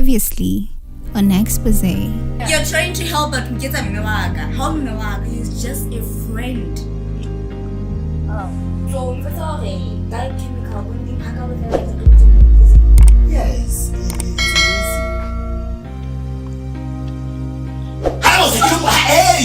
Previously on Expose. You're trying to help but nketsa mme wa ka. Ha o mme wa ka, he's just a friend. Oh. So o mpotsa hore ka chemical bonding ha ka bolela Yes, it's amazing. How is it? Hey!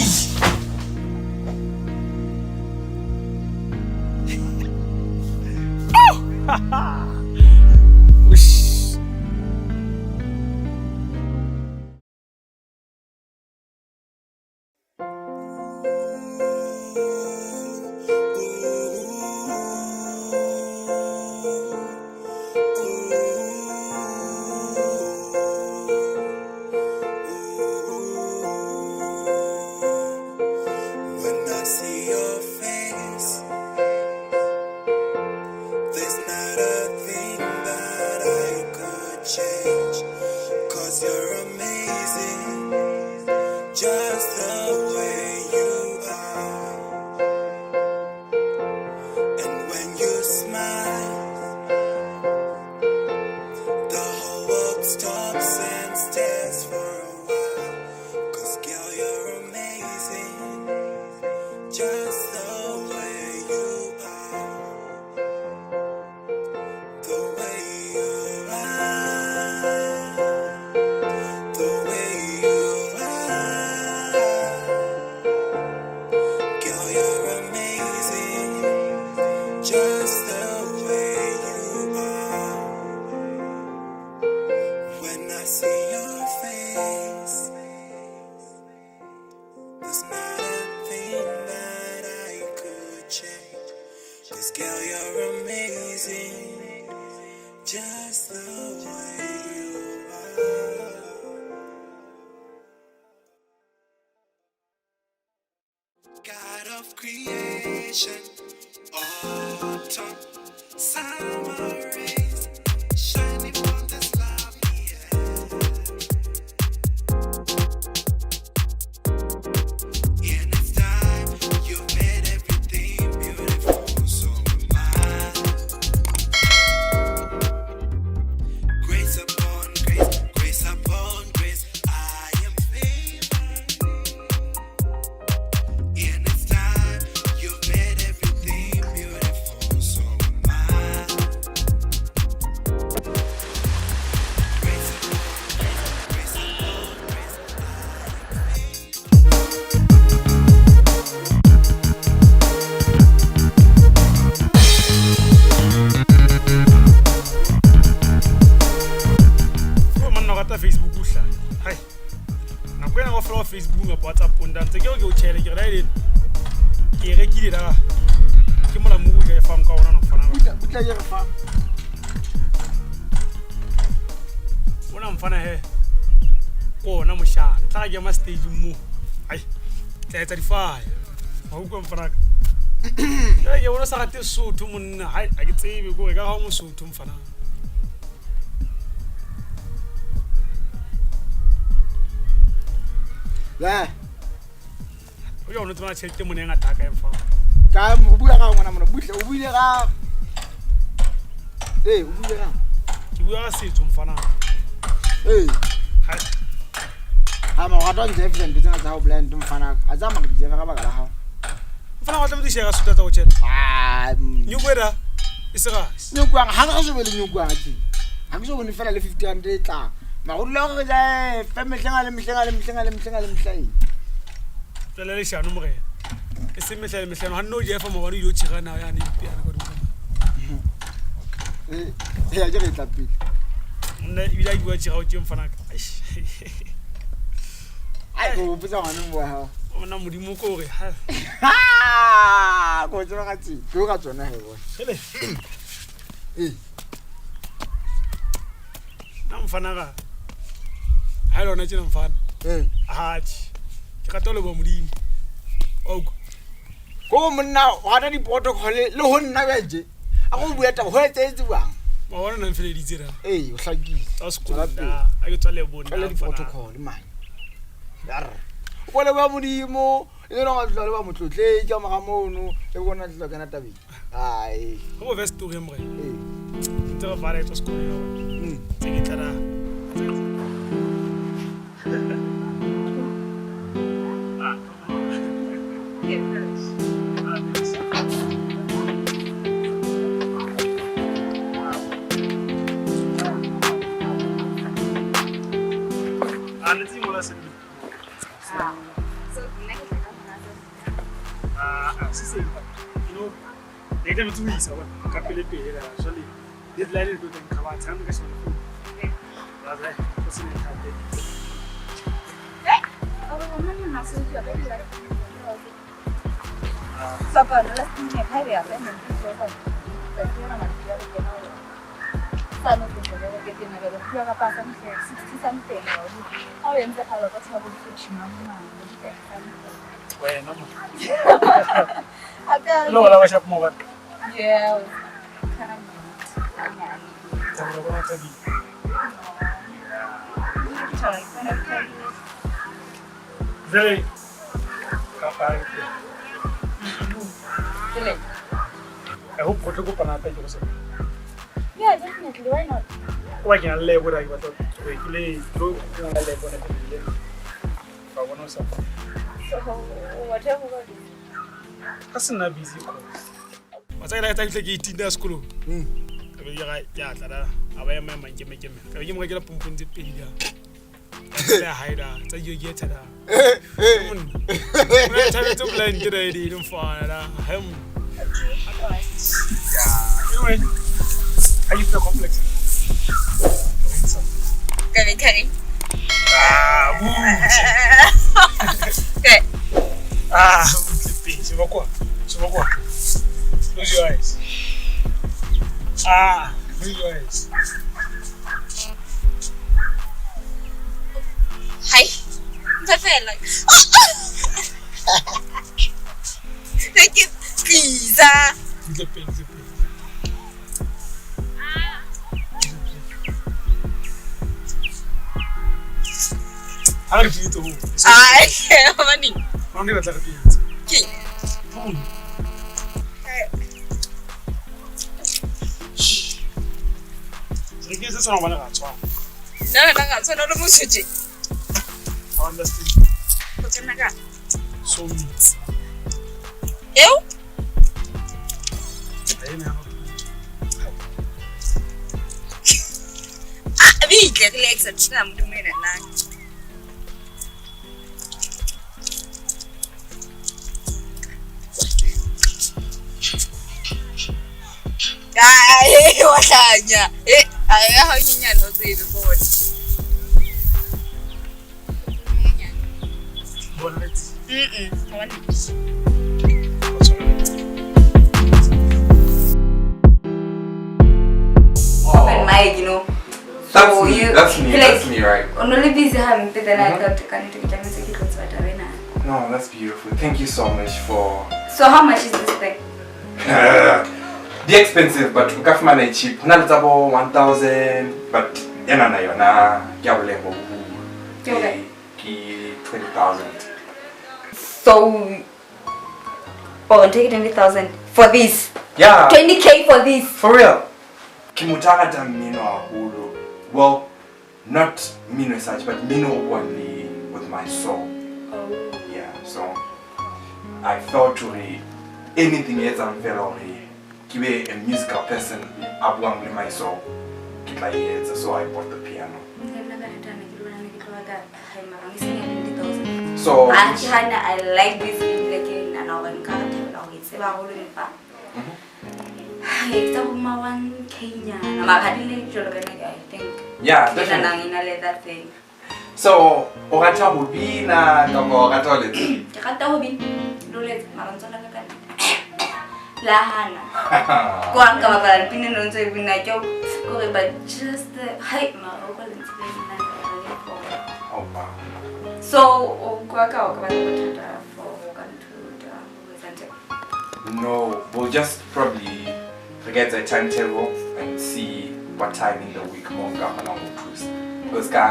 When I see your face, there's not a thing that I could change. Cause you're amazing, just the way you are. And when you smile, the whole world stops and stares for a while. Cause girl, you're amazing, just the way you are. The way you are. The way you are. Girl, you're amazing, just the way you are. When I see your face, there's not a thing that I could change. Cause girl, you're amazing, just the way you are. God of creation, autumn, summer rays, shining on this lovely earth. In its time, you've made everything beautiful, so am I. Grace upon grace, grace upon grace, I am favored. In its time, you've made everything beautiful, so am I. Grace upon grace, grace upon grace, I am favored. o monna o rata facebook o hlaya hai nako ena kaofela wa facebook kapa whatsapp o ntantse ke ke o tšhele ke re laeleno ke e rekile da ke molamu o ka e fang ka ona no fana Butla butla ke re fa. ona mfana he ko ona mošana tla ke ema stage mo ai tla etsa difaya ga utlwa mfanaka jale ke bona o sa rate sotho monna hai a ke tsebe kore ka ga o mosotho mfana Le. o ja o ne tsebana tšhelete mone e ngata ka emfa Ka o bua ka ngwana mona butle o buile ka Eh, o buile ka. ke bua ka setso mfana Eh, Hai, ha ma wa twa ntse fela ntho tsena tsa ho blind mfana. A tsa maka di ka baka la hao. mfana wa tlametse share suta tsa go tšhela Ah, nyukwera e se gase nyokwang ha ga so be le nyokwang tse. Ha ke so bone fela le 50 rand e tla. Ma go dula gore ja fe mehlenga le mehlenga le mehlenga le mehlenga le mehlenga. tswela lešano morena e se mehla le mehlano ga nne o jefa maobane o ile o tšhigana yane piana kwa godimo. Eh, ya ke re tla pele. Monna ebile a ke bua tšhega o tše mfanaka Ai go botsa ngwana mo wa hao. monna modimo ko gore ha Ha! Ko tseba ka tse. Ke ka tsona he bona. hele Eh, nna mfanaka ga e lona tšena mfana eh. atšhe ke rata go leboa modimo oko Ko monna o rata di-protocol le ho nna bja A go bua taba ho etsahetse bang? maobane o namfeleditse ra Ee, o hlakile. tsa Tswela sekolo pele. a ke tswa lebona Tlwela di-protocol man. Yar. O kwa leboha modimo, e le hore tla leboha motlotlehi ka mora mono, e bona tla kena tabeng. Ai. go bo story morena Eh. ntse re bala e tswa sekolo Mm. tse ke tla ra Ah, let's see what I said. So nna ke tla ka mona Ah, se se you know, ne ke tlametse ho isa bona ka pele pele la jwale deadline e tlo teng ka ba tshang ka sheba phone. Ba tla go se ne thate. Wena mo. Lo la ba shap mo ba. Yeah, kind of Tla bona thabile. Jwale ka pa. I hope go tlo kopana hape ke go se. Yeah, definitely. Why not? Ko ba ke na le lebo ke batla go ke le tlo ke na le lebo na ke le. Ba bona o sa. So, whatever about it. Ka se nna busy ko. Wa tsaya ke tla ke 18 ya sekolong. Ka be ke ga ke a tla da a ba ema ema nkeme keme. Ka be ke mo rekela pompong tse pedi da. Tsa hae da, tsa diyo ke etsa da. Monna. Monna thabetse blind ke da e di mfana da. He monna. Yeah. Anyway, how you feel complex? Kare, kare. Ah, butle. Okay. Ah, butle pele. Sheba kwa. Sheba kwa. Close your eyes. Ah, close your eyes. Hi. Ntho fela. Thank you. Please. ah. Butle pele, butle pele. Ha re fietse ho. Ai, hobaneng? Mang ke batla re fietse. Ke. Re ke se tshwana hobane ra tshwana. Nna wena ga tshwana le motho tje. I understand. Go tsena ka. So meets. Eo? Ha ena ya Ah, bitle relax tshina modimo ena nna. Ai, wa hlanya. Eh, ai ha o nyenyane o tsebe bona. Bona let's. Hobane Ba tshwana. open mic, you know. That's So me. you- That's me. like- That's me, right? O no le busy hampe then I thought ka nnete ke tlametse ke tlo tseba taba ena. No, that's beautiful. Thank you so much for. So how much is this thing? Di expensive, but o ka fumana e cheap. Ho na le tsa bo 1000, but enana yona ke ya boleng bo boholo. Ke bokae? Ke 20,000. So oh, take 20,000 for this. Yeah. 20k for this. For real. Ke motho a ratang mmino haholo. Well, not mmino as such, but mmino o buang le with my soul. Oh. Yeah, so I felt hore anything e etsang fela hore ke be a musical person a buang le my soul, ke tla e etsa. So I bought the piano. So Ah, ke hana I like this ebile ke nahana hore nka thabela hore e tseba haholo empa Hai, tsa bo ma 1k nyana. Mara ha di le jwalo ka nna, I think. Yeah, Ke definitely. nahanang e na le that thing. So o rata ho bina kapa o rata ho letsa? Ke rata ho bina le ho letsa, mara ntso la ka ka nnete. La hana. Ko ha nka bapala dipina no ntso e bina ke kore but just the hai mara o kwa lentswe le nna ka re for. Oh wow. So o kwa ka o ka ba le bothata for ho ka nthuta ho etsa ntho. No, we'll just probably get a timetable and see what time in the week mo nka kgonang ho thusa. Because ka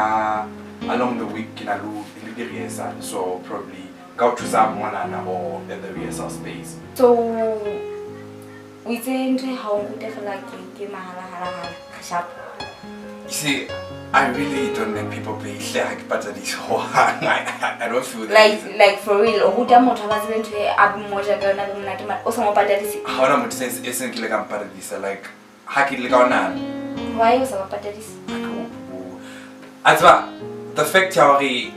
along the week ke na le le di-rehearsal, so probably nka o thusa monana or at the rehearsal space. So o itse ntho e ha o nrute fela ke mahala hala hala sharp. You see, I really don't make people pay hle ha ke patadise hohang. I don't feel that Like reason. like for real, o ruta motho a ba tsebe ntho e a be moja ka yona a be monate mara o sa mo patadise. Ha hona motho e seng kile ka mpatadisa like ha ke le ka ona Why o sa ba patadise? a tseba the fact ya hore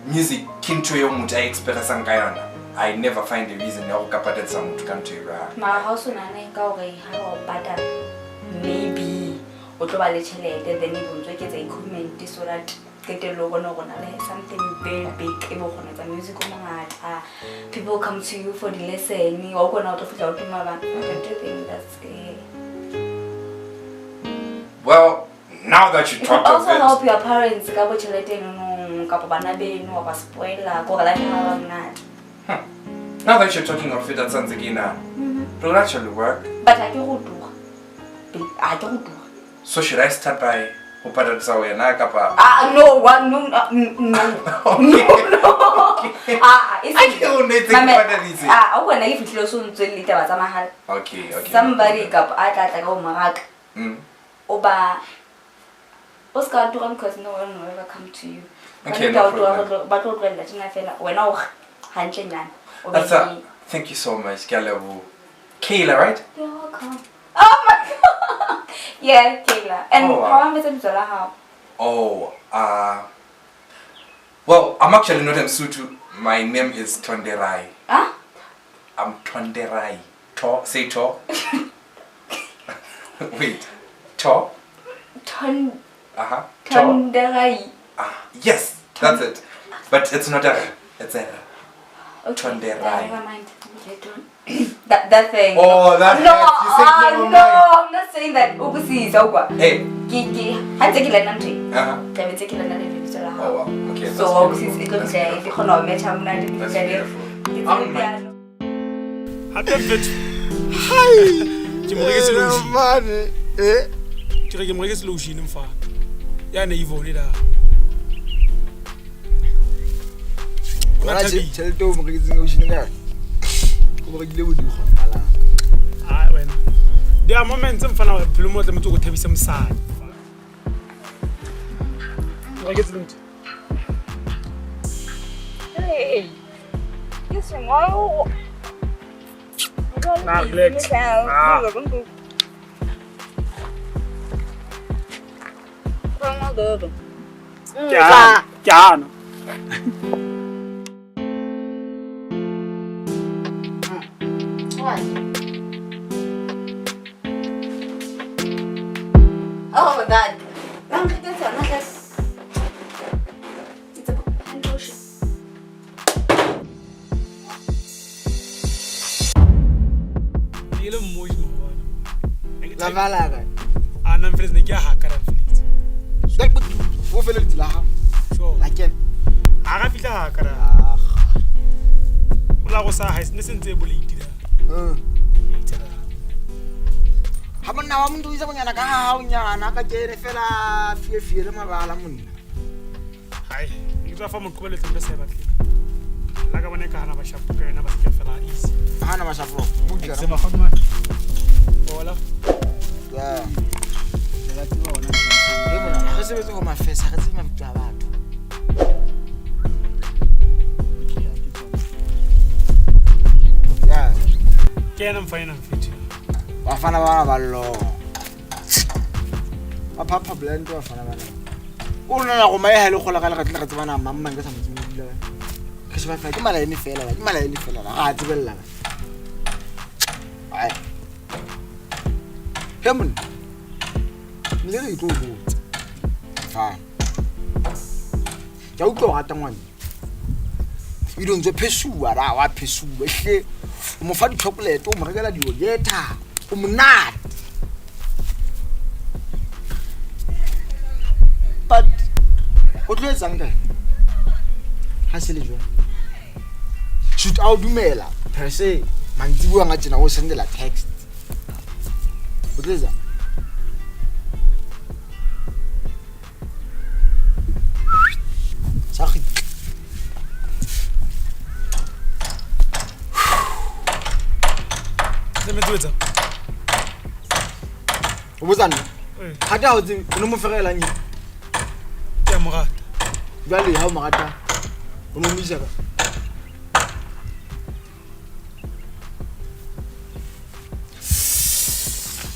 music ke ntho eo motho a expressang ka yona I never find a reason ya go ka patadisa motho ka ntho e jwalo. Mara ha o so nahane ka hore ha ba o patala maybe o tlo ba le tjhelete then e bo ntso eketsa equipment so that qetellong o bone hore o na le something very big e bo kgona etsa music o mongata. People come to you for di-lesson wa utlwa na o tlo fihla o tuma bang. Don't you think that's Well, now that you You talked of also it, help your parents ka bo tjhelete eno kapa bana beno wa ba spoiler ko re life ya ba monate. now that you're talking of it, that sounds again, it will actually work. But ha ke go tura. Ha ke go tura. So should I start by ho patadisa wena kapa? Ah no, one no no no. Okay. No. Ah, e Ha ke o netse ke Mamela, patadise. Ah, o bona ke fihlile o so ntse le ditaba tsa mahala. Okay, okay. Somebody kapa a tla tla ka o moraka. O ba o ska tura because no one will ever come to you. Ba Okay, tlo no tla o tura, problem. ba tlo tlohella tjena fela wena o re hantlenyana. O be That's a, le- thank you so much, ke a leboha. Kayla, right? You're welcome. Oh my god. Yeah, Kayla. And Oh, wow. how am I lebitso la hao? Oh, well, I'm actually not Msuthu. My name is Tonderai. Huh? I'm Tonderai. To, say to. Wait, to. Ton Uh-huh. To. Tonderai. Ah, yes, that's it. But it's not a R, it's a R. Okay. Tonderai. Never mind. Okay, don't. That thing. Oh, that No, hurts. You said ah, never no, mind. I'm not saying that. Ukusisa ukwa. Hey. Ke ke ha ntse ke lena ntho e. Uh-huh. Tla be ntse ke lena le lebitso la hao. Oh, wow. Okay, that's So beautiful. ukusisa e tlo That's fihla e beautiful. kgona ho match-a monate di That's fihla di- beautiful. ke I tsebe don't mind. piano. Hape mfethu. Ke mo reketse lotion. Mane, eh? Ke re ke mo reketse lotion mfana. Ya ne Yvonne da. O Wena thabile. tjhelete o mo reketseng ocean ka yona? O mo rekile bodikgo mmalanga. Ai wena. There are moments mfana wa phelo mo tlametse go thabisa mosadi. O reketse le ntho. Hey. Ke sengwe o. Nah, relax. Ah. Ke ana. Ke ana. Oh my god. Ba nkgeketse yona hle. It's a hand lotion. Ne ke le mmoji maobane. Ne ke La thabile. bala ka. Ah, nna mfeletse ne ke a haka la mfeletse. Like but o feleletsi la hao. Sure. La kena. Ha ra fihla haka ra. Ah. O la go sa ha ne se ntse e boleiti da. Eh. Itse da. Ha monna wa motho o isa bonyana ka hao nyana ka kene fela fie fie le mabala monna. Hai, ke tla fa moqobeletse ntho e sa e batleng. La ka bona e ka hana ba shapo ka yona ba se ke fela easy. Hana ba shapo. Buka. Se makgotsi. Hola. Yeah. Re monna, ha re sebetse ho mafesa, ha re tsebe mabitso a batho. Yeah. Ke yena mfana ena mfethu. Bafana bana ba llong. Ba phapha blend bafana bana. O rona go mae ha le gola ka le re tsebana mang mang ke sa mo tsebe dula. Ke sheba fela ke malaene fela, ke malaene fela ga a tsebella. Ai. He monna. Mme re tlo botsa. Fa. Ke a utlwa o rata ngwana. Ebile o ntso phesuwa ra wa phesuwa ehlile o mo fa di-chocolate o mo rekela diogeta o monate but o tlo etsang ka ena ha se le jwang shoot a o dumela per se mantsibuang a tjena o sendela text o tlo etsang sa kgitla Tlametse ho etsa. o botsa nna Ee. Gate ga o tsebe o ne mo fegelang eng? Ke a mo rata. Jwale ha o mo rata o ne o mo isa ka?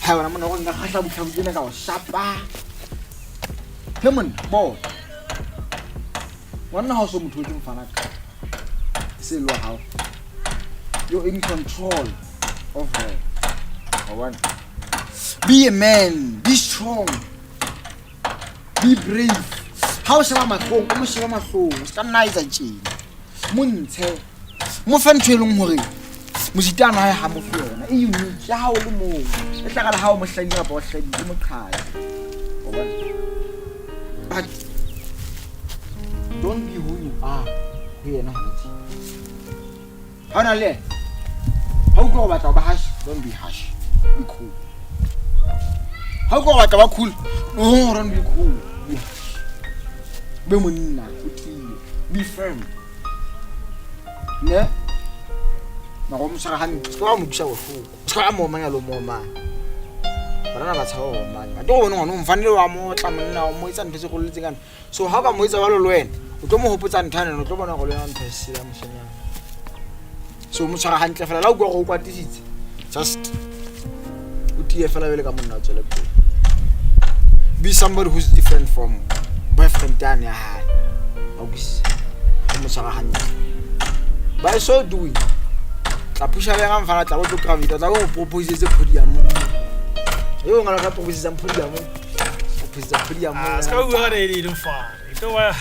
Hai wena monna go nka kgahla botlhabu tsena ka go shapa. He monna, bona. Ngwanna ha o so motho o ke mfana ka. Se lo hao. You're in control of her. Wa bona? Be a man, be strong. Be brave. Ha o sheba mahlong, o mo sheba mahlong, o ska nna etsa tjena. Mo ntshe. Mo fe ntho e leng hore mositana hae ha mo fe yona. E unique ya hao le mong. E tla ka le ha o mo hlabile kapa o hlabile mo qhale. Wa bona? But don't be who you are ho yena hona tje. Ha o na le yena, ha o utlwa go batla go ba harsh, don't be harsh. Be cool. Ha o utlwa go batla ba cool, no, don't be cool. Be harsh. Be monna, o tiye. Be firm. Ne? Mara o mo tshwara hantle, se ka wa mo utlwisa bohloko. O se ka wa mo omanya le o mo omanya. Banana ba tshaba ho omanya. Ate o bone ngwana o mfanele wa mo otla monna, o mo etsa ntho tse kgolo le tse kana. So ha o ka mo etsa jwalo le wena, o tlo mo hopotsa ntho yane, o tlo bona gore le wena ntho e sela moshanyana. So mo tshwara hantle fela, la o utlwa gore o kwatisitse, just o tiye fela jwale ka monna o tswele pele. Be somebody who's different from boyfriend yane ya hae. Wa utlwisisa? O mo tshwara hantle. By so doing, tla pusha le ga mfana tla bo tlo gravita, tla bo mo proposetse podium. Yo ngwana ka proposetsang podium. Proposetsang podium. Ah, se ka bua ka le le mfana. E tlo ba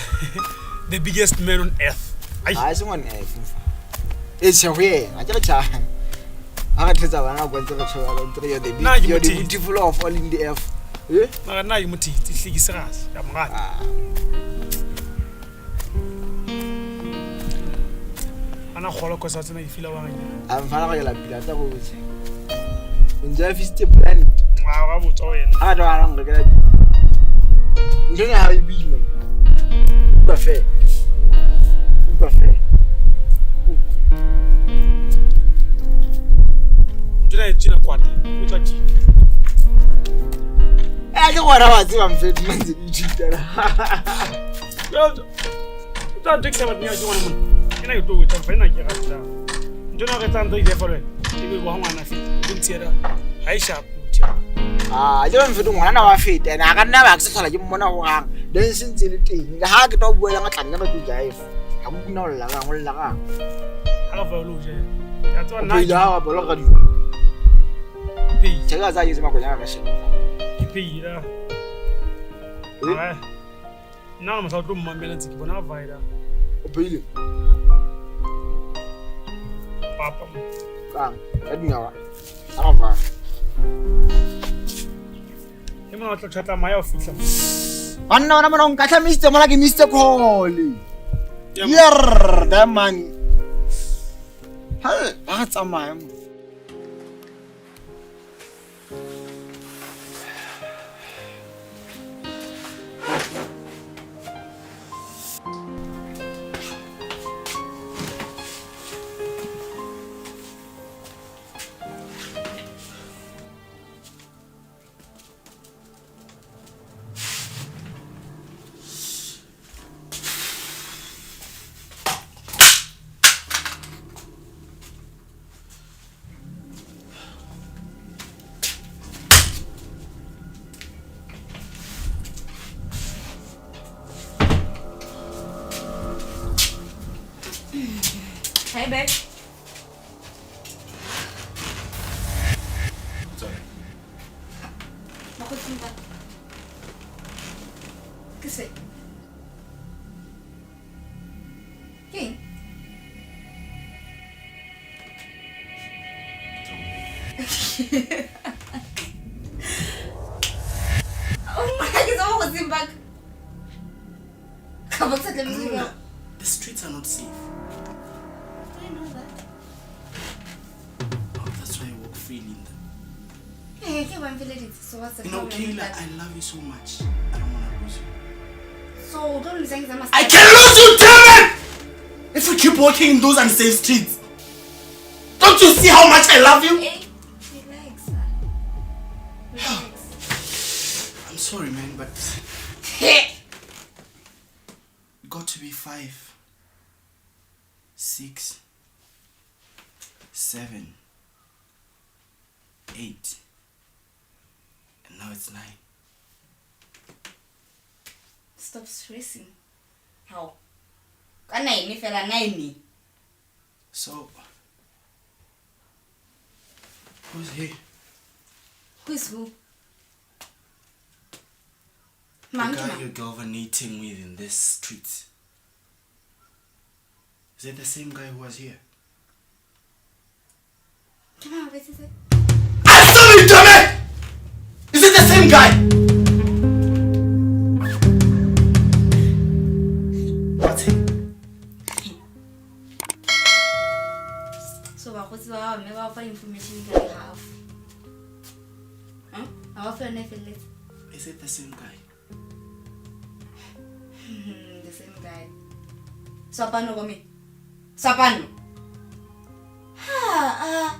the biggest man on earth. Ai. Ah, e seng on earth mfana. E tjhe ho yena, ke re tjha. Ha re thetsa bana kwa ntse re tjho ba ntse re you're the Nna ke big, you're the motheetsi. beautiful of all in the earth. Eh? Mara nna ke mothetsi, hle ke serious. Ke a mo rata. Ah. Ana kgolo kosa tsena ke feel wa nganya. A mfana go ke lapile tla go botse. O ntse a fisitse brand. Wa ga botsa wena. Ha ba tla ba rekela. Ntho ena ha e boima. Utlwa fela. Utlwa fela. Ntho e tsena kwata. O tla tjika. Eh ke gona wa tseba mfethu mantse ke ithuta. O tla ntekisa batho ke ngwana mona. Ena ke tlo etsa mfa ena ke rata. Ntho ena re tsang tse ile fa le wena. Ke bo ngwana feta. O ntshiela. Ha e sharp motho. Ah, ke mfethu ngwana wa feta ene a ka nna ba ke se tlhola ke mmona ho hang. Then se ntse le teng. Le ha ke tlo bua le tla nna ba tlo jive. Ha go kuna o lla kang, o lla kang. Ha ka fa o lo je. Ya tswa O nna. pheile ha wa bolo ka dijo. Ke pheile. Tjhe ka tsa ke se makonya ka sheba. Ke pheile. Eh? Eh. Nna le mosadi o tlo mmamela ntse ke bona vaida. O pheile Papa. kang ka dinawa. A go fa. Ke mona o tla tjhatla maya o fihla. Banna bona mona o nka tlhamisitse mola ke missed call. Yerr, that money. Ha ba re tsamaya mo. Hey, babe. Sorry. Mokgotsi ba. Ke se. Ke eng? Oh my, ke tswa bokgotsing ba ka. Ka bo tshetle music ya- The streets are not safe. I know that. Oh, that's why I walk freely in them. Hey, ke bang feleditse, so what's the You know, problem with Kayla, that? I love you so much. I don't want to lose you. So, o tlo losang ke tsa I can lose you, damn it! If we keep walking in those unsafe streets. Don't you see how much I love you? Hey, relax. Relax. Sorry, man, but it got to be 5, 6, 7, 8, and now it's 9. Stop stressing. How? Ka 9 fela 9. So, who's he? Who is who? The Mang ke guy mang? you're galvanating with in this streets. Is it the same guy who was here? Ke mang a betsitse? Answer me, damn it! Is it the same guy? What's he? So bakgotsi ba gago mme ba go fa information ka le half. Huh? Ba ba fa yone e felletse? Is it the same guy? The same guy. Swapano go me. Swapano. Ha ah.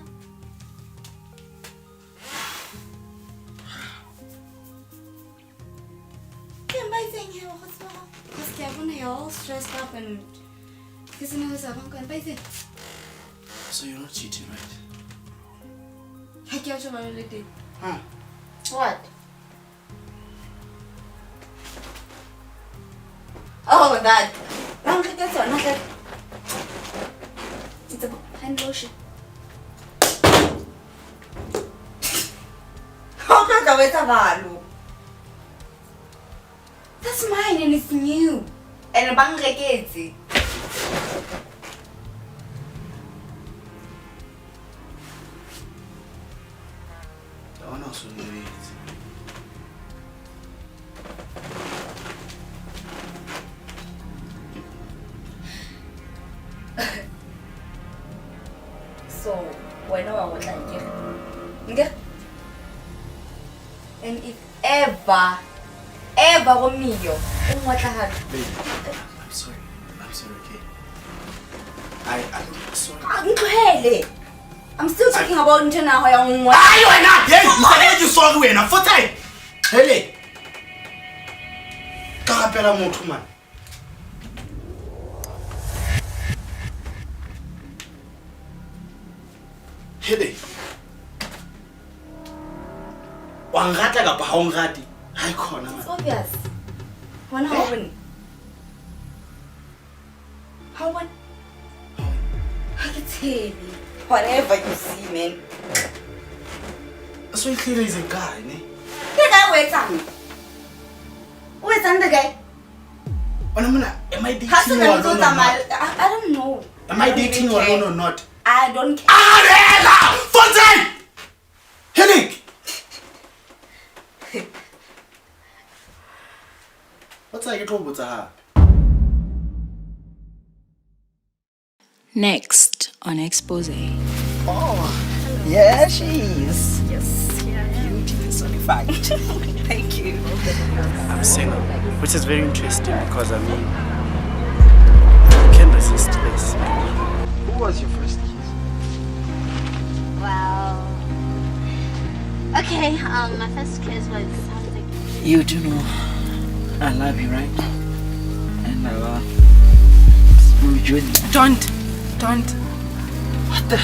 Ke ba itseng he bakgotsi ba gago? Because ke a bona you're all stressed up and ke sena ho sa bang ba itseng. So you're not cheating, right? Ha ke a tjho ba le teng. Huh? What? Oh, that. Ba nkgeke tsona hle. It's a hand lotion. Ha o tlo tla o etsa balo. That's mine and it's new. And ba nreketse. That one also knew it. So, wena wa go tla nkere? Nkere? And if ever, ever Romeo, o ngotla hape. Babe, I'm sorry. I'm sorry, okay? I'm sorry. Ah, ntlohele. I'm still talking about ntho ena ya hao ya ho ngotla. Ai wena! Hey, ntsane ke sorry wena. Fotsai. Hele. Ka rapela motho man. Hele. Wa nrata kapa ha o nrate? Ha e khona man. It's obvious. Wena ha o bone? Ha o bone? Ha ke tsebe. Whatever you see, man. So clearly is a guy, ne? Ke guy o etsang? O etsang the guy? Ona mona, am I Ha se dating na you ntse o alone or tsamaya. not? I don't know. Am I I don't dating even you alone care. or not? I don't care. Arela! Fotsai! Hele! Fotsai ke tlo o botsa hape. Next on Expose. Oh, yeah, she is. Yes, yeah. Beauty personified. Thank you. I'm single, which is very interesting because I mean, you can't resist this. Who was your first kiss? Well, okay, my first kiss was something. You do know I love you, right? And I love Junior. Don't. What the?